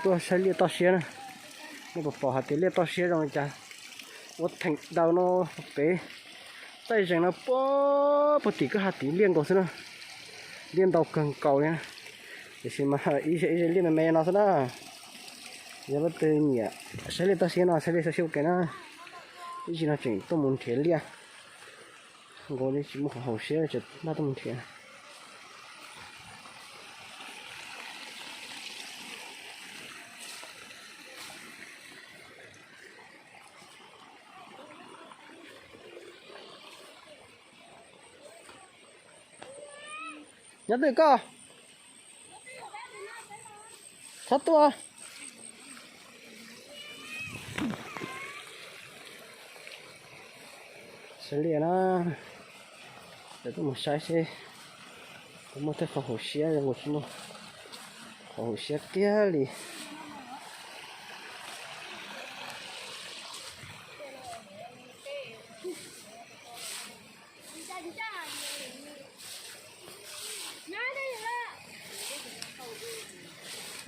Tuaj saib liaj toj siab na. Nej puas pom hais tias liaj toj siab zoo li cas? Ua theem daws no pem txaij zees no puag tim kwj ha tid liaj nkaus xwb na. Liaj ntau kawg nkaus li na. Tiam sis mas ib ze ib ze liaj me me no xwb na. Yog leej twg nyiam saib liaj toj siab no saib liaj toj siab ua ke na. Ib ze no tseem tuaj mus nrhiav liaj nkaus li, tsis muaj qhov haum siab ces npaj tuaj mus nrhiav. Nyob twg koj? Txhob tuaj. Saib liaj na, cov tuaj mus saib seb puas muaj tej qhov haum siab, zoo nkaus tsis muaj qhov haum siab kiag li.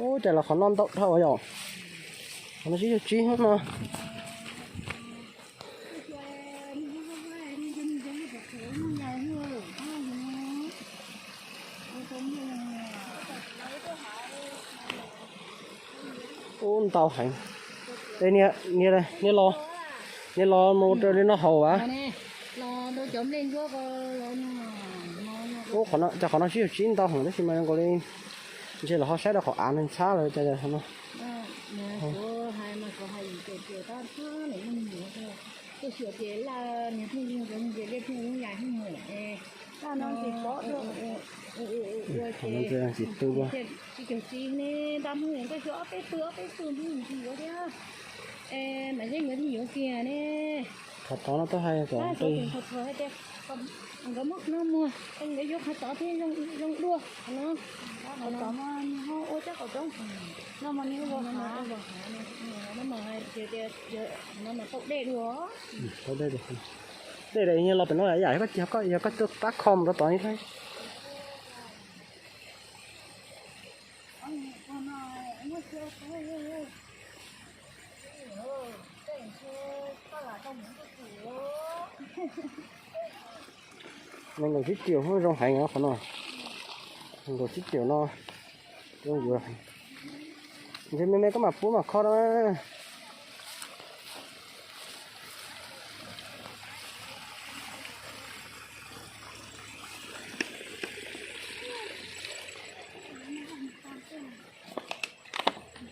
Ub, cas los qhov no ntau dhau yom. Qhov no tsib caug tsib no. Ub, ntau heev. Niag los, niag los mus raws li no haus as. Ub, qhov no, cas qhov no tsib caug tsib ntau heev tab sis mas nkaus li ntshe los ho saib rau qhov av ntxhab lawm cas no. Tsis tu. Tsis caum tsis ne, ntab hnub nkawd xyuas ob peb pw ob peb pw hnub ntsis yuav thiab. Es mas yeej yuav thiaj yuav kiag ne. Qhov tod no twb hais kom nkawd muab no muag, nkawd yuav qhov tod thiaj zoo dua no. Qhov tod mas nws ho ua cov qhov roob no mas nws ua hav, no mas hais tias no mas tau dej dua. Tau dej dua. Dej los pem no yam koj cia koj, yog koj tuaj pab kho mus rau tod. Nees nkaum tsib triệu zoo heev qhov no. Nees nkaum tsib triệu no zoo yuav. Ntshe me me koj mam pub mam kho rau na.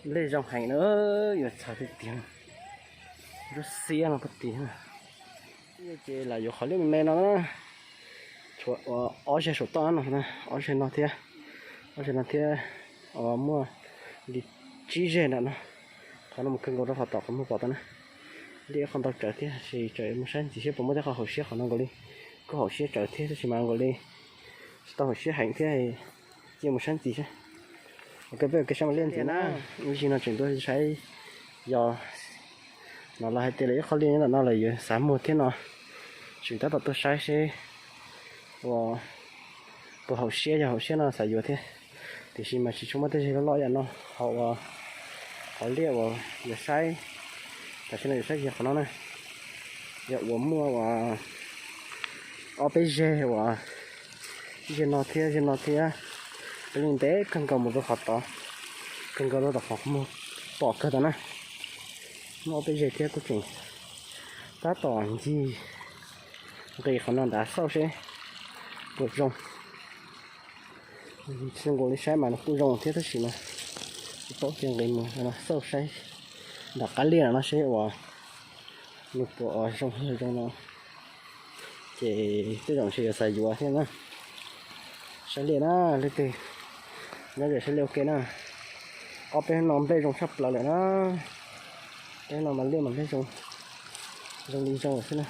Nplej zoo heev na, yuav txhawv tiag tiag. Lub xiab no pag tis. Ces lam yuav qhov liaj me me no na. Tshuav ob zeg saum toj no, ob zeg no thiab, ob zeg no thiab, muaj li tsib zeg nram no. Qhov no mus kawg nkaus rau qhov tom qhov muag pom tau na. Liaj ib qho ntau tsawv thiab, tab sis tseem mus saib ntxiv seb puas muaj tej qho haum siab qhov no nkaus li. Kuj haum siab tsawv thiab tab sis mas nkaus li tsis tau haum siab heev thiab, cia mus saib ntxiv seb. Ok, peb ua ke saib mas liaj ntxiv na. Ib zaug no tseem tuaj saib, yog no los hais tias lawv ib qho liaj nyob ntawm no lawv yuav xav muag thiab no, tseem tab tom tuaj saib seb ua puas haum siab, yog haum siab no xav yuav thiab. Tiam sis mas tsis tshua muaj tej zeg loj loj yam no, qhov uas, qhov liaj uas yuav saib, tam sim no yuav saib yog qhov no na, yog uas muaj uas ob peb zeg uas zeg no thiab zeg no thiab, peb li ntev kawg nkaus mus rau qhov tod, kawg nkaus rau tom qhov muag pom kawg tod na. Muaj ob peb zeg thiab kuj tseem tab tom ncig nqis qhov no nrad xauj seb puas zoo. Xyov nkaus li saib mas nws kuj zoo thiab tab sis mas tsis paub tias nqis mus xauj saib nram qab liaj no seb uas nws puas zoo li zoo no. Ces tej zaum ntshe yuav xav yuav thiab na. Saib liaj na, leej twg nyob ze saib liaj ua ke na. Ob peb no nplej zoo tshaj plaws lawm na. Peb no mas liaj mas nplej zoo, zoo li zoo lawm xwb na.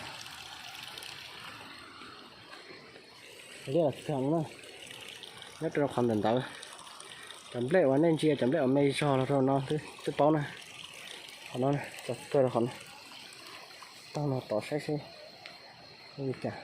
Liaj los tsis kag na, nyob rau qhov ntawm ntawd. Cov nplej uas nej ntsia cov nplej uas me zog los rau no twb paub na. Qhov no, tso kawg rau qhov no, taug no tod saib seb li cas.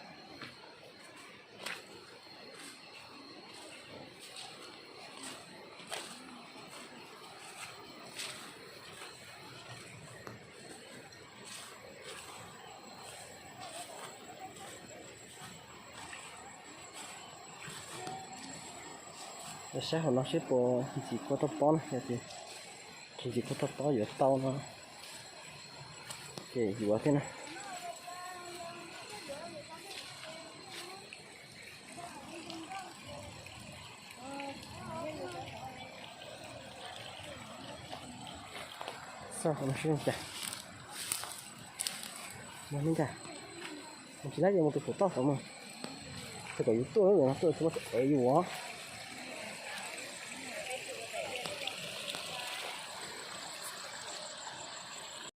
Saib hauv no seb puas ntxim kua toj pob na, yog tias tsis ntxim kua toj pob yuav tau no ces yuav thiab na. Xauj no seb cas. Mus ne cas. Mus tsis laib ces mus tus pum toj tod mus. Ces kom yus tuaj no tuaj tsis muaj tus ev yus.